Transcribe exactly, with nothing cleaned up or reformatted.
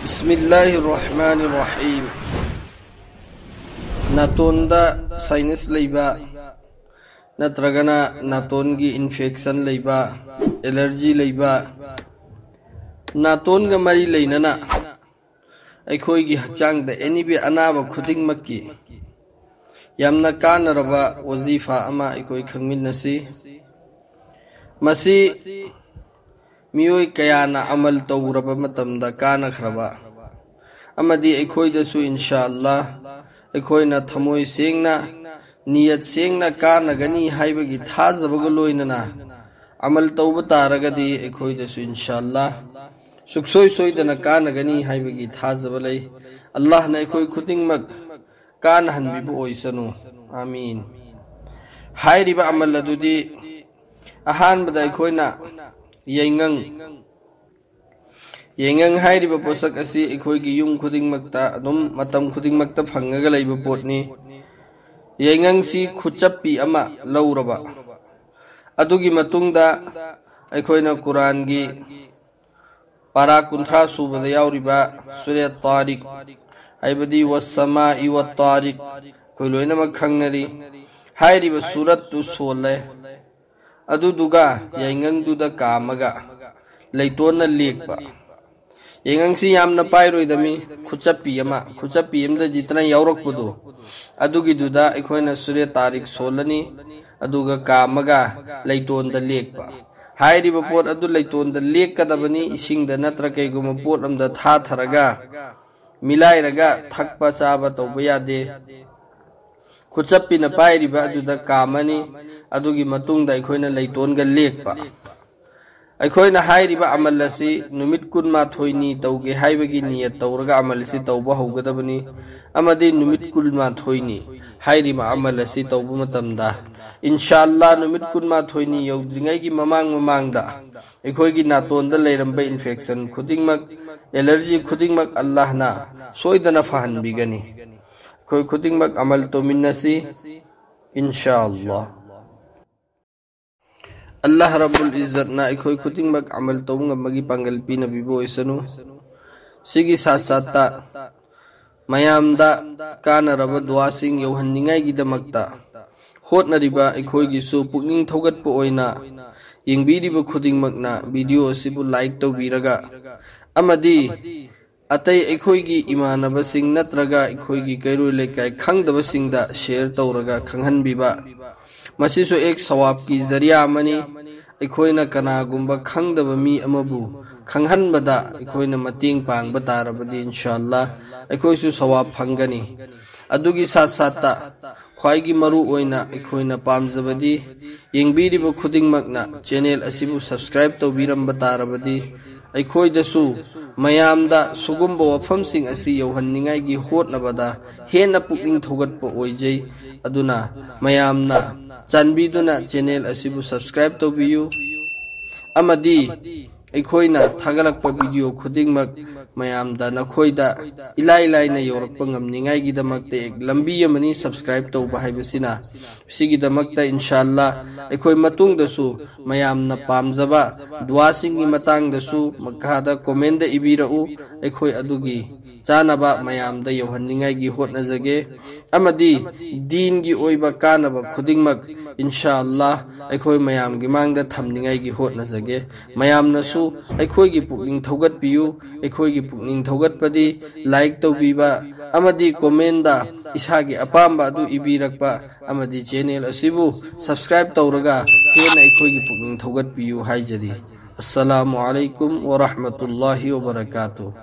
ꯕꯤꯁꯃꯤꯜꯂꯥꯍꯤꯔ ꯔꯍꯃꯥꯅꯤꯔ Rahim. ꯅꯥꯇꯣꯟꯗ sinus ꯂꯩꯕ, ꯅꯠꯇ꯭ꯔꯒꯅ ꯅꯥꯇꯣꯟꯒꯤ infection ꯂꯩꯕ, ꯑꯦꯂꯔꯖꯤ ꯂꯩꯕ, ꯅꯥꯇꯣꯟꯒ ꯃꯔꯤ ꯂꯩꯅꯅ ꯑꯩꯈꯣꯏꯒꯤ ꯍꯛꯆꯥꯡꯗ ꯑꯦꯅꯤꯕꯤ ꯑꯅꯥꯕ ꯈꯨꯗꯤꯡꯃꯛꯀꯤ ꯌꯥꯝꯅ ꯀꯥꯟꯅꯔꯕ ꯋꯥꯖꯤꯐꯥ ꯑꯃ ꯑꯩꯈꯣꯏ ꯈꯪꯃꯤꯟꯅꯁꯤ꯫ ꯃꯁꯤ ꯃꯤꯑꯣꯏ ꯀꯌꯥꯅ ꯑꯃꯜ ꯇꯧꯔꯕ ꯃꯇꯝꯗ ꯀꯥꯟꯅꯈ꯭ꯔꯕ ꯑꯃꯗꯤ ꯑꯩꯈꯣꯏꯗꯁꯨ ꯏꯟꯁꯥ ꯑꯜꯂꯥ ꯑꯩꯈꯣꯏꯅ ꯊꯃꯣꯏ ꯁꯦꯡꯅ, ꯅꯤꯌꯠ ꯁꯦꯡꯅ ꯀꯥꯟꯅꯒꯅꯤ ꯍꯥꯏꯕꯒꯤ ꯊꯥꯖꯕꯒ ꯂꯣꯏꯅꯅ ꯑꯃꯜ ꯇꯧꯕ ꯇꯥꯔꯒꯗꯤ ꯑꯩꯈꯣꯏꯗꯁꯨ ꯏꯟꯁꯥ ꯑꯜꯂꯥ ꯁꯨꯛꯁꯣꯏ ꯁꯣꯏꯗꯅ ꯀꯥꯟꯅꯒꯅꯤ ꯍꯥꯏꯕꯒꯤ ꯊꯥꯖꯕ ꯂꯩ꯫ ꯑꯜꯂꯥꯍꯅ ꯑꯩꯈꯣꯏ ꯈꯨꯗꯤꯡꯃꯛ ꯀꯥꯟꯅꯍꯟꯕꯤꯕ ꯑꯣꯏꯁꯅꯨ꯫ ꯑꯥꯃꯤꯟ꯫ ꯍꯥꯏꯔꯤꯕ ꯑꯃꯜ ꯑꯗꯨꯗꯤ ꯑꯍꯥꯟꯕꯗ ꯑꯩꯈꯣꯏꯅ ꯌꯥꯏꯉꯪ, ꯌꯥꯏꯉꯪ ꯍꯥꯏꯔꯤꯕ ꯄꯣꯠꯁꯛ ꯑꯁꯤ ꯑꯩꯈꯣꯏꯒꯤ ꯌꯨꯝ ꯈꯨꯗꯤꯡꯃꯛꯇ ꯑꯗꯨꯝ ꯃꯇꯝ ꯈꯨꯗꯤꯡꯃꯛꯇ ꯐꯪꯉꯒ ꯂꯩꯕ ꯄꯣꯠꯅꯤ꯫ ꯌꯥꯏꯉꯪꯁꯤ ꯈꯨꯆꯞꯄꯤ ꯑꯃ ꯂꯧꯔꯕ, ꯑꯗꯨꯒꯤ ꯃꯇꯨꯡꯗ ꯑꯩꯈꯣꯏꯅ ꯀꯨꯔꯥꯟꯒꯤ ꯄꯥꯔꯥ ꯀꯨꯟꯊ꯭ꯔꯥ ꯁꯨꯕꯗ ꯌꯥꯎꯔꯤꯕ ꯁꯨꯔꯦ ꯇꯥꯔꯤꯛ, ꯍꯥꯏꯕꯗꯤ ꯋꯁꯁꯃꯥꯏ ꯋꯠꯇꯥꯔꯤꯛ, ꯑꯩꯈꯣꯏ ꯂꯣꯏꯅꯃꯛ ꯈꯪꯅꯔꯤ꯫ ꯍꯥꯏꯔꯤꯕ ꯁꯨꯔꯠꯇꯨ ꯁꯣꯜꯂꯦ, ꯑꯗꯨꯗꯨꯒ ꯌꯥꯏꯉꯪꯗꯨꯗ ꯀꯥꯝꯃꯒ ꯂꯩꯇꯣꯟꯅ ꯂꯦꯛꯄ꯫ ꯌꯥꯏꯉꯪꯁꯤ ꯌꯥꯝꯅ ꯄꯥꯏꯔꯣꯏꯗꯃꯤ, ꯈꯨꯆꯞꯄꯤ ꯑꯃ, ꯈꯨꯆꯞꯄꯤ ꯑꯃꯗ ꯖꯤꯇꯅ ꯌꯥꯎꯔꯛꯄꯗꯣ, ꯑꯗꯨꯒꯤꯗꯨꯗ ꯑꯩꯈꯣꯏꯅ ꯁꯨꯔꯦ ꯇꯥꯔꯤꯛ ꯁꯣꯜꯂꯅꯤ, ꯑꯗꯨꯒ ꯀꯥꯝꯃꯒ ꯂꯩꯇꯣꯟꯗ ꯂꯦꯛꯄ꯫ ꯍꯥꯏꯔꯤꯕ ꯄꯣꯠ ꯑꯗꯨ ꯂꯩꯇꯣꯟꯗ ꯂꯦꯛꯀꯗꯕꯅꯤ, ꯏꯁꯤꯡꯗ ꯅꯠꯇ꯭ꯔ ꯀꯩꯒꯨꯝꯕ ꯄꯣꯠ ꯑꯃꯗ ꯊꯥꯊꯔꯒ ꯃꯤꯂꯥꯏꯔꯒ ꯊꯛꯄ ꯆꯥꯕ ꯇꯧꯕ ꯌꯥꯗꯦ꯫ ꯈꯨꯆꯞꯄꯤꯅ ꯄꯥꯏꯔꯤꯕ ꯑꯗꯨꯗ ꯀꯥꯝꯃꯅꯤ, ꯑꯗꯨꯒꯤ ꯃꯇꯨꯡꯗ ꯑꯩꯈꯣꯏꯅ ꯂꯩꯇꯣꯟꯒ ꯂꯦꯛꯄ꯫ ꯑꯩꯈꯣꯏꯅ ꯍꯥꯏꯔꯤꯕ ꯑꯃꯜ ꯑꯁꯤ ꯅꯨꯃꯤꯠ ꯀꯨꯟꯃꯥꯊꯣꯏꯅꯤ ꯇꯧꯒꯦ ꯍꯥꯏꯕꯒꯤ ꯅꯤꯌꯠ ꯇꯧꯔꯒ ꯑꯃꯜ ꯑꯁꯤ ꯇꯧꯕ ꯍꯧꯒꯗꯕꯅꯤ, ꯑꯃꯗꯤ ꯅꯨꯃꯤꯠ ꯀꯨꯟꯃꯥꯊꯣꯏꯅꯤ ꯍꯥꯏꯔꯤꯕ ꯑꯃꯜ ꯑꯁꯤ ꯇꯧꯕ ꯃꯇꯝꯗ, ꯏꯟꯁꯥ ꯑꯜꯂꯥ, ꯅꯨꯃꯤꯠ ꯀꯨꯟꯃꯥꯊꯣꯏꯅꯤ ꯌꯧꯗ꯭ꯔꯤꯉꯩꯒꯤ ꯃꯃꯥꯡ ꯃꯃꯥꯡꯗ ꯑꯩꯈꯣꯏꯒꯤ ꯅꯥꯇꯣꯟꯗ ꯂꯩꯔꯝꯕ ꯏꯟꯐꯦꯛꯁꯟ ꯈꯨꯗꯤꯡꯃꯛ, ꯑꯦꯂꯔꯖꯤ ꯈꯨꯗꯤꯡꯃꯛ ꯑꯜꯂꯥꯍꯅ ꯁꯣꯏꯗꯅ ꯐꯍꯟꯕꯤꯒꯅꯤ꯫ ꯑꯩꯈꯣꯏ ꯈꯨꯗꯤꯡꯃꯛ ꯑꯃꯜ ꯇꯧꯃꯤꯟꯅꯁꯤ, ꯏꯟꯁꯥ ꯑꯜꯂꯥ꯫ ꯑꯜꯂꯥꯍ ꯔꯕꯨꯜ ꯏꯖꯠꯅ ꯑꯩꯈꯣꯏ ꯈꯨꯗꯤꯡꯃꯛ ꯑꯃꯜ ꯇꯧꯕ ꯉꯝꯕꯒꯤ ꯄꯥꯡꯒꯜ ꯄꯤꯅꯕꯤꯕ ꯑꯣꯏꯁꯅꯨ꯫ ꯁꯤꯒꯤ ꯁꯥꯠ ꯁꯥꯠꯇ ꯃꯌꯥꯝꯗ ꯀꯥꯟꯅꯔꯕ ꯗꯨꯋꯥꯁꯤꯡ ꯌꯧꯍꯟꯅꯤꯡꯉꯥꯏꯒꯤꯗꯃꯛꯇ ꯍꯣꯠꯅꯔꯤꯕ ꯑꯩꯈꯣꯏꯒꯤꯁꯨ ꯄꯨꯛꯅꯤꯡ ꯊꯧꯒꯠꯄ ꯑꯣꯏꯅ ꯌꯦꯡꯕꯤꯔꯤꯕ ꯈꯨꯗꯤꯡꯃꯛꯅ ꯚꯤꯗꯤꯑꯣ ꯑꯁꯤꯕꯨ ꯂꯥꯏꯛ ꯇꯧꯕꯤꯔꯒ ꯑꯃꯗꯤ ꯑꯇꯩ ꯑꯩꯈꯣꯏꯒꯤ ꯏꯃꯥꯟꯅꯕꯁꯤꯡ ꯅꯠꯇ꯭ꯔꯒ ꯑꯩꯈꯣꯏꯒꯤ ꯀꯩꯔꯣꯏ ꯂꯩꯀꯥꯏ ꯈꯪꯗꯕꯁꯤꯡꯗ ꯁꯤꯌꯔ ꯇꯧꯔꯒ ꯈꯪꯍꯟꯕꯤꯕ, ꯃꯁꯤꯁꯨ ꯑꯦꯛ ꯁꯋꯥꯕꯀꯤ ꯖꯔꯤꯌꯥ ꯑꯃꯅꯤ꯫ ꯑꯩꯈꯣꯏꯅ ꯀꯅꯥꯒꯨꯝꯕ ꯈꯪꯗꯕ ꯃꯤ ꯑꯃꯕꯨ ꯈꯪꯍꯟꯕꯗ ꯑꯩꯈꯣꯏꯅ ꯃꯇꯦꯡ ꯄꯥꯡꯕ ꯇꯥꯔꯕꯗꯤ ꯏꯟꯁꯥ ꯑꯜꯂꯥ ꯑꯩꯈꯣꯏꯁꯨ ꯁꯋꯥꯕ ꯐꯪꯒꯅꯤ꯫ ꯑꯗꯨꯒꯤ ꯁꯥꯠ ꯁꯥꯠꯇ ꯈ꯭ꯋꯥꯏꯒꯤ ꯃꯔꯨ ꯑꯣꯏꯅ ꯑꯩꯈꯣꯏꯅ ꯄꯥꯝꯖꯕꯗꯤ ꯌꯦꯡꯕꯤꯔꯤꯕ ꯈꯨꯗꯤꯡꯃꯛꯅ ꯆꯦꯅꯦꯜ ꯑꯁꯤꯕꯨ ꯁꯕꯁꯀ꯭ꯔꯥꯏꯕ ꯇꯧꯕꯤꯔꯝꯕ ꯇꯥꯔꯕꯗꯤ ꯑꯩꯈꯣꯏꯗꯁꯨ ꯃꯌꯥꯝꯗ ꯁꯤꯒꯨꯝꯕ ꯋꯥꯐꯝꯁꯤꯡ ꯑꯁꯤ ꯌꯧꯍꯟꯅꯤꯡꯉꯥꯏꯒꯤ ꯍꯣꯠꯅꯕꯗ ꯍꯦꯟꯅ ꯄꯨꯛꯅꯤꯡ ꯊꯧꯒꯠꯄ ꯑꯣꯏꯖꯩ꯫ ꯑꯗꯨꯅ ꯃꯌꯥꯝꯅ ꯆꯥꯟꯕꯤꯗꯨꯅ ꯆꯦꯅꯦꯜ ꯑꯁꯤꯕꯨ ꯁꯕꯁꯀ꯭ꯔꯥꯏꯕ ꯇꯧꯕꯤꯌꯨ ꯑꯃꯗꯤ ꯑꯩꯈꯣꯏꯅ ꯊꯥꯒꯠꯂꯛꯄ ꯚꯤꯗꯤꯑꯣ ꯈꯨꯗꯤꯡꯃꯛ ꯃꯌꯥꯝꯗ ꯅꯈꯣꯏꯗ ꯏꯂꯥꯏ ꯂꯥꯏꯅ ꯌꯧꯔꯛꯄ ꯉꯝꯅꯤꯡꯉꯥꯏꯒꯤꯗꯃꯛꯇ ꯑꯦꯛ ꯂꯝꯕꯤ ꯑꯃꯅꯤ ꯁꯕꯁꯀ꯭ꯔꯥꯏꯕ ꯇꯧꯕ ꯍꯥꯏꯕꯁꯤꯅ꯫ ꯁꯤꯒꯤꯗꯃꯛꯇ ꯏꯟꯁꯥ ꯑꯜꯂꯥ ꯑꯩꯈꯣꯏ ꯃꯇꯨꯡꯗꯁꯨ ꯃꯌꯥꯝꯅ ꯄꯥꯝꯖꯕ ꯗꯨꯋꯥꯁꯤꯡꯒꯤ ꯃꯇꯥꯡꯗꯁꯨ ꯃꯈꯥꯗ ꯀꯣꯃꯦꯟꯗ ꯏꯕꯤꯔꯛꯎ꯫ ꯑꯩꯈꯣꯏ ꯑꯗꯨꯒꯤ ꯆꯥꯅꯕ ꯃꯌꯥꯝꯗ ꯌꯧꯍꯟꯅꯤꯡꯉꯥꯏꯒꯤ ꯍꯣꯠꯅꯖꯒꯦ ꯑꯃꯗꯤ ꯗꯤꯟꯒꯤ ꯑꯣꯏꯕ ꯀꯥꯟꯅꯕ ꯈꯨꯗꯤꯡꯃꯛ ꯏꯟꯁꯥ ꯑꯜꯂꯥ ꯑꯩꯈꯣꯏ ꯃꯌꯥꯝꯒꯤ ꯃꯥꯡꯗ ꯊꯝꯅꯤꯡꯉꯥꯏꯒꯤ ꯍꯣꯠꯅꯖꯒꯦ꯫ ꯃꯌꯥꯝꯅꯁꯨ ꯑꯩꯈꯣꯏꯒꯤ ꯄꯨꯛꯅꯤꯡ ꯊꯧꯒꯠꯄꯤꯌꯨ꯫ ꯑꯩꯈꯣꯏꯒꯤ ꯄꯨꯛꯅꯤꯡ ꯊꯧꯒꯠꯄꯗꯤ ꯂꯥꯏꯛ ꯇꯧꯕꯤꯕ ꯑꯃꯗꯤ ꯀꯣꯃꯦꯟꯗ ꯏꯁꯥꯒꯤ ꯑꯄꯥꯝꯕ ꯑꯗꯨ ꯏꯕꯤꯔꯛꯄ ꯑꯃꯗꯤ ꯆꯦꯅꯦꯜ ꯑꯁꯤꯕꯨ ꯁꯕꯁꯀ꯭ꯔꯥꯏꯕ ꯇꯧꯔꯒ ꯍꯦꯟꯅ ꯑꯩꯈꯣꯏꯒꯤ ꯄꯨꯛꯅꯤꯡ ꯊꯧꯒꯠꯄꯤꯌꯨ ꯍꯥꯏꯖꯔꯤ꯫ ꯑꯁꯁꯂꯥꯃꯨ ꯑꯂꯩꯀꯨꯝ ꯋꯔꯍꯃꯇꯨꯜꯂꯥꯍꯤ ꯋꯕꯔꯀꯥꯇꯨ꯫